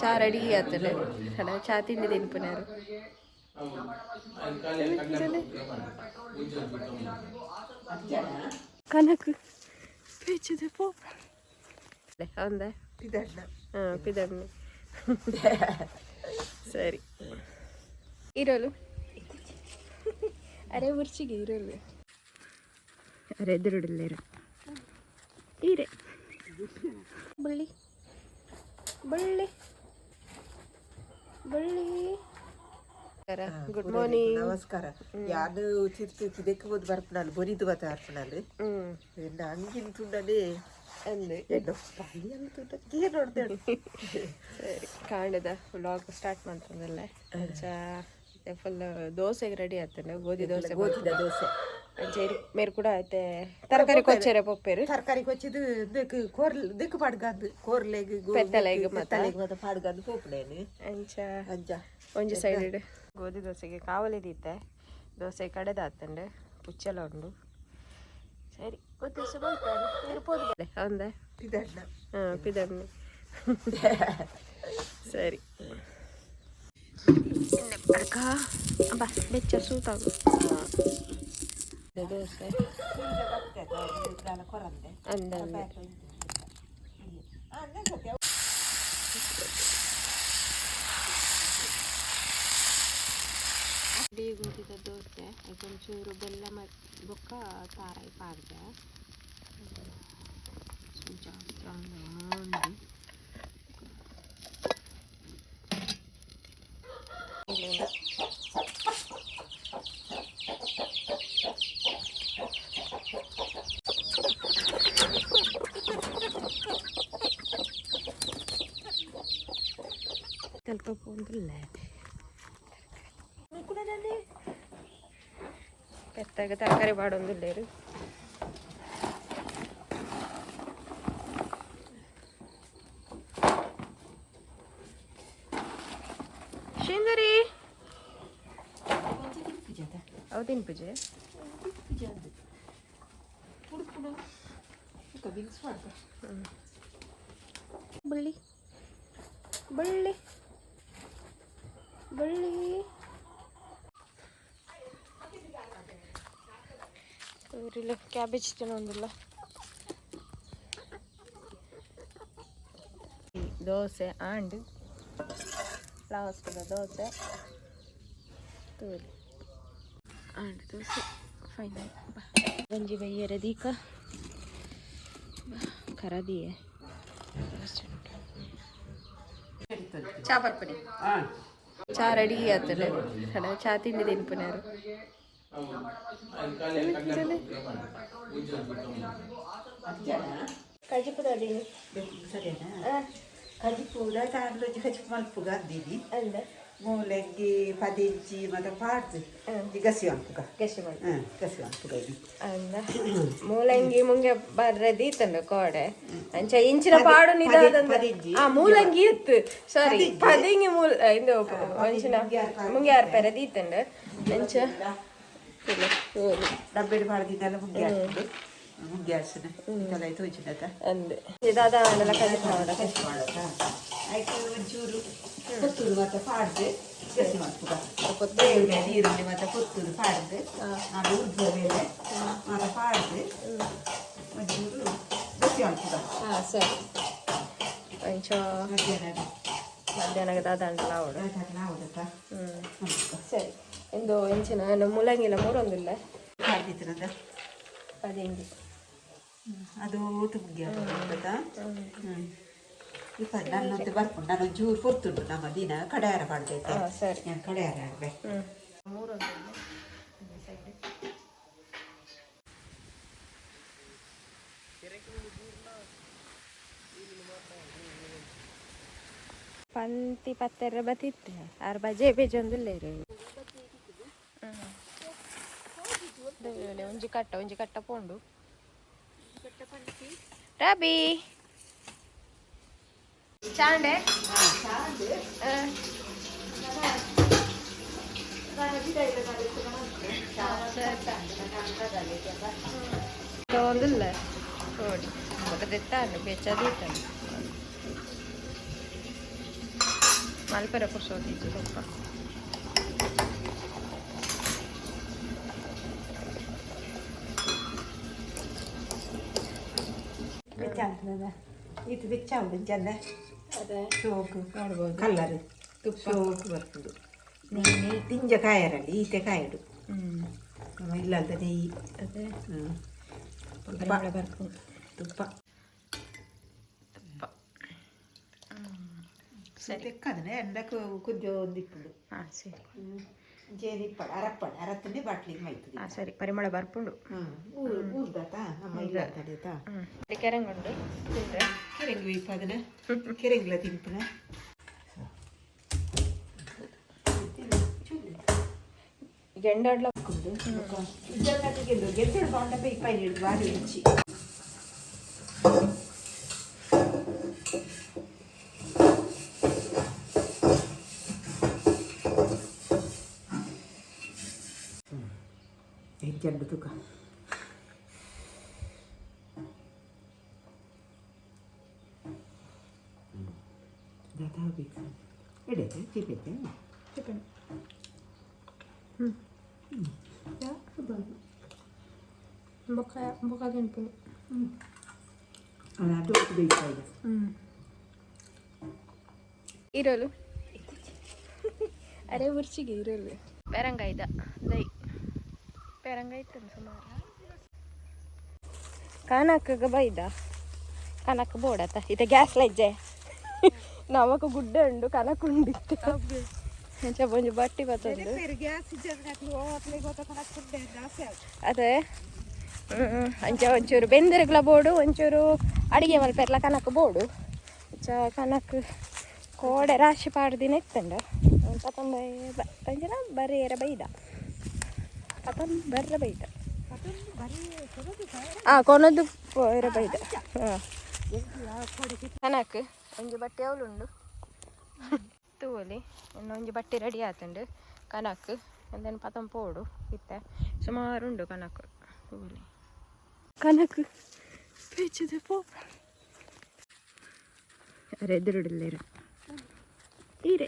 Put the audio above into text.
ಚಾ ರೆಡಿ ಆತಲೆ ಅಡ ಚಾ ತಿಂಡಿ ತಿನ್ಪುನಾರು. ಕನಕ್ ಪೇಚದೆ ಪೋ ಹೌದಾ? ಹಾಂ, ಪಿದರ್ನ. ಸರಿ, ಇರೋಲು ಅರೆ ಉರ್ಚಿಗೆ ಇರೋಲು ಅರೆ ಎದುರುಡಿಲ್ಲೇರು ಈರೆ ಬಳ್ಳಿ ಬಳ್ಳಿ ಬಳ್ಳಿ. Good morning. ನಮಸ್ಕಾರ. ಯಾರು ಚಿರ್ತು ಕಿದಕ್ಕೆ ಹೋದ್ ಬರ್ಪುನಾಲ್ ಬೊರಿದು ಬತ್ತ ಅರ್ಪುನಾಲ್. ಎನ್ನ ಅಂಗಿನ ತುಂಡನೆ. ಅಂದೆ. ಎನ್ನ ಪಲ್ಲಿ ತುಂಡ ಕೇ ನೋಡ್ತೇನೆ. ಸರಿ, ಕಾಂಡದ ವ್ಲಾಗ್ ಸ್ಟಾರ್ಟ್ ಮಾಡ್ತದಲ್ಲ. ಅಂಚ ಫುಲ್ ದೋಸೆಗೆ ರೆಡಿ ಆಗ್ತದೆ, ಗೋಧಿ ದೋಸೆ. ಗೋಧಿದ ದೋಸೆ. ಅಂಚ ಮೇರು ಕೂಡ ಐತೆ ತರಕಾರಿ ಕೊಚ್ಚೆರೆ ಪೊಪ್ಪೇರು. ತರಕಾರಿ ಕೊಚ್ಚಿದು ಇದಕ್ಕೆ ಕೋರ್ಲ್ ದಿಕ್ಕು ಪಾಡ್ಗಂದು ಕೋರ್ಲೆಗ್. ಪೆತ್ತಲೆಗ್ ಮಾತ? ಪೆತ್ತಲೆಗ್ ಮಾತ ಪಾಡ್ಗಂದು ಪೋಪುನೇನು. ಅಂಚ. ಅಂಚ. ಒಂಜಿ ಸೈಡ್ ಗೋಧಿ ದೋಸೆಗೆ ಕಾವಲಿ ದೀತೆ, ದೋಸೆ ಕಡೆದಾತಂಡು, ಪುಚ್ಚಲ ಉಂಡು. ಸರಿ, ಗೋಧಿ ದೋಸೆ ಮಾಡ್ತಾರೆ ಇರ್ಬೋದು ಹೌದಾ? ಪಿದರ್ನ. ಹಾಂ, ಪಿದರ್ನ. ಸರಿ, ಅಡ್ಕ ಬಾ, ಬೆಚ್ಚ ಸೂತಾಗು ದೋಸೆ. ಕೊರಂದೆ. ಅಂದ ಅಂದೆ. ಗೋಧಿದ ದೋಸೆ ಒಂಚೂರು ಬೆಲ್ಲ ಬೊಕ್ಕ ತಾರಾಯಿ ಪಾಡ್ದೆ. ಜಾಸ್ತಿ. ಸ್ವಲ್ಪ ಪೋಂದಿಲ್ಲ. ಪೆತ್ತಾಗ ತರಕಾರಿ ಪಾಡೊಂದುಲ್ಲೇರು. ಶೇಂದರಿ ಅವು ತಿನ್ಪುಜೆ. ಬಳ್ಳಿ ಬಳ್ಳಿ ಬಳ್ಳಿ. ಊರಿಲ್ಲ ಕ್ಯಾಬೇಜ್ ತಿನ್ನೊಂದಿಲ್ಲ. ದೋಸೆ ಆಂಡ್ ಲಾಸ್ಟ್ ದೋಸೆ ತೂಲಿ. ಆಂಡ್ ದೋಸೆ ಫೈನಲ್. ಗಂಜಿ ಬೈಯರೆ ದೀಕ ಖರದಿಯೇ. ಚಾ ಪರ್ಪನಿ, ಚಾ ರೆಡಿ ಆತಲೆ ಅಡ ಚಾ ತಿಂಡಿ ತಿನ್ಪುನಾರು. ಕಜಿಪು ತಡಿ. ಸರಿನಾ? ಕಜಿಪು ತಾಂಡ್ಲೊಂಜಿ ಕಜಿಪು ಮಲ್ಪುಗ ಅಂದಿನಿ. ಅಂದ. ಮೂಲಂಗಿ ಪದಿಂಚಿ ಮತ್ತೆ ಪಾಡ್ದು ಗಸಿ ಮಲ್ಪುಗ. ಗಸಿ ಮಾಡಿ. ಹಾಂ, ಗಸಿ ಮಲ್ಪುಗ ಇದು. ಅಂದ, ಮೂಲಂಗಿ ಮುಂಗೆ ಬರ್ರೆ ದೀತಂಡು ಕೋಡೆ. ಅಂಚ ಇಂಚಿನ ಪಾಡು ನಿದಾದ. ಪದಿಂಜಿ. ಆ ಮೂಲಂಗಿ ಇತ್ತು, ಸಾರಿ, ಪದಿಂಗಿ. ಮೂಲ ಇಂದು ಒಂಚಿನ ಮುಂಗ್ಯಾರ್ ಪೆರೆ ದೀತಂಡು. ಅಂಚ ಡಬ್ಬೆಡ್ ಪಾಡ್ದಿದ್ದೆಲ್ಲ ಮುಂಗೆ ಹಾಕ್ಬಿಟ್ಟು ಮುಂಗೆ ಹಾಕ್ಸಿನ ಇದೆಲ್ಲ ತೋಚಿನತ. ಅಂದೆ, ದಾದ ಆಂಡಲ ಕಜಿಪು ಮಾಡ. ಕಸಿ ಮಾಡೋದಾ? ಆಯ್ತು, ಒಂಚೂರು ಕೊತ್ತೂರು ಮತ್ತೆ ಪಾಡ್ದು ಗಸಿ ಮಲ್ಪುಗ. ಬೇಳೆ, ನೀರುಳ್ಳಿ ಮತ್ತೆ ಕೊತ್ತೂರು ಪಾಡ್ದು, ನಾನು ಉದ್ದ ಬೇಳೆ ಮತ್ತೆ ಪಾಡ್ದು ಒಂಚೂರು ಗಸಿ ಮಲ್ಪುಗ. ಹಾ, ಸರಿ. ಅಂಚ. ಮಧ್ಯಾಹ್ನ. ಮಧ್ಯಾಹ್ನ ದಾದ ಆಂಡಲ ಅವಡು. ಹೌದಕ್ಕ. ಸರಿ, ಇಂದು ಇಂಚಿನ ಮೂಲಂಗಿಲ ಮೂರೊಂದಿಲ್ಲ. ಪಾಡ್ದಿತ್ತಿನದ. ಪದಿಂಗಿ. ಅದು ಊಟ ಮುಗಿಯ. ಹ್ಞೂ, ಇಪ್ಪ ನನ್ನಂತೆ ಬರ್ಪುಂಡು. ನಾನು ಒಂಚೂರು ಪೊರ್ತುಂಡು, ನಮ್ಮ ದಿನ ಕಡೆಯಾರ ಪಾಡ್ದೈತೆ. ಹಾ, ಸರಿ. ನಾನು ಕಡೆಯಾರ ಆಡ್ಬೆ. ಮೂರೊಂದಿಲ್ಲ. ಪಂತಿ ಪತ್ತೆರ ಬತ್ತಿತ್ತೆ ಆರ್ ಬಜೆ ಬೇಜೊಂದಿಲ್ಲೇರು. ಒಂಜಿ ಕಟ್ಟ ಒಂಜಿ ಕಟ್ಟ ಪೋಂಡು ರಾಬಿ ಚಾಂಡೆ. ಒಂದಿಲ್ಲ ನೋಡಿ, ಬೊಕ ದೆತ್ತಾಂಡು ಬೆಚ್ಚ ದೀತಾಂಡು. ಮಲ್ಪೆರೆ ಪುರ್ಸೋತಿಜ್ಜಿ ಸ್ವಲ್ಪ. ಬೆಚ್ಚ ಆಗ್ತದ ಇದು, ಬೆಚ್ಚ ಉಂಟು ಚೆಂದ. ಅದೇ. ಶೋಕು. ನೋಡ್ಬೋದು. ಕಲ್ಲರ್. ತುಪ್ಪ. ಶೋಕು ಬರ್ತದೆ. ನೆಯ್ಯಿ ದಿಂಜ ಕಾಯರಲ್ಲಿ ಈತೆ ಕಾಯಡು. ನಮ್ಮ ಇಲ್ಲಲ್ದ ನೆಯ್ಯಿ. ಅದೇ. ತುಪ್ಪ. ಪರಿಮಳ ಬರ್ಕೊಂಡು. ತುಪ್ಪ. ತುಪ್ಪ, ಸರಿ. ತೆಕ್ಕದನೆ ಎಂಡಕ್ಕೆ ಕುದ್ಯೋ ಒಂದಿಪ್ಪುಂಡು. ಹಾಂ, ಸರಿ. ಜೇನು ಇಪ್ಪಡ ಅರಪ್ಪಡ ಅರತ್ತನೇ ಬಾಟ್ಲಿಗೆ ಮೈತದೆ. ಹಾಂ, ಸರಿ, ಪರಿಮಳ ಬರ್ಪುಂಡು. ಊರ್ದಾತ ನಮ್ಮ ಇಲ್ಲ ತಡೀತಾ. ಕೆರಂಗುಂಡು ತಿಂದ್ರೆ. ಕೆರೆಂಗು ಇಪ್ಪದನೆ, ಕೆರೆಂಗ್ಲ ತಿನ್ಪುನ. ಗೆಂಡಾಡ್ಲ. ಗೆದ್ದೆಡು ಬಾಂಡ ಬೇಯ್ಪಾಯಿ ನೀಡು, ಬಾರಿ ರುಚಿ. ಹೆಚ್ಚಂಡು ತುಕ. ದಾತ ಎಡೆ ಚಿಪೆತ್ತೆ. ಚಿಕನ್. ಬೊಕ್ಕ ಬೊಕ್ಕ ತಿನ್ಪುನು. ಅದು ಬೇಯ್ಪಾಯಿ. ಇರಲು ಅರೆ ಉರ್ಚಿಗೆ ಇರಲು ಪೇರಂಗಾಯ್ದ ದೈ, ಪೇರಂಗಾಯಿ ಇತ್ತು ಸುಮಾರು. ಕಾನಕ್ಕ ಬೈದ, ಕನಕ್ ಬೋಡತ ಇತ ಗ್ಯಾಸ್ ಲಜ್ಜೆ ನಮಕ್ ಗುಡ್ಡೆ ಉಂಡು, ಕನಕ್ ಉಂಡಿತ್ತು. ಅಂಚ ಒಂಜಿ ಬಟ್ಟಿ ಬತ್ತೊಂದು. ಗ್ಯಾಸ್. ಅದೇ, ಅಂಚ ಒಂಚೂರು ಬೆಂದಿರಗ್ಲ ಬೋಡು, ಒಂಚೂರು ಅಡಿಗೆ ಮಲ್ಪೆರ್ಲ ಕನಕ್ ಬೋಡು. ಅಂಚ ಕನಕ್ ಕೋಡೆ ರಾಶಿ ಪಾಡ್ದಿನ ಇತ್ತಂಡ ಪತೊಂಬ ಅಂಚಿನ ಬರೇರ ಬೈದ, ಪತೊಂದು ಬರ್ರ ಬೈದ. ಆ ಕೊನೊದು ಪೋಯರ ಬೈದ. ಹಾಂ, ಕನಕ್ ಒಂಜಿ ಬಟ್ಟೆ ಅವಲುಂಡು ತೂವೊಲಿ. ಇನ್ನು ಒಂಜಿ ಬಟ್ಟೆ ರೆಡಿ ಆತುಂಡು ಕನಕ್. ಒಂದೆನ್ ಪತೊಂದು ಪೋಡು. ಇತ್ತೆ ಸುಮಾರು ಉಂಡು ಕನಕ್, ತೂವೊಲಿ. ಕನಕ್ ಪೇಚದೆ ಪೋ. ಅರೆ ಎದುರುಡಿಲ್ಲೇರು ಈರೆ.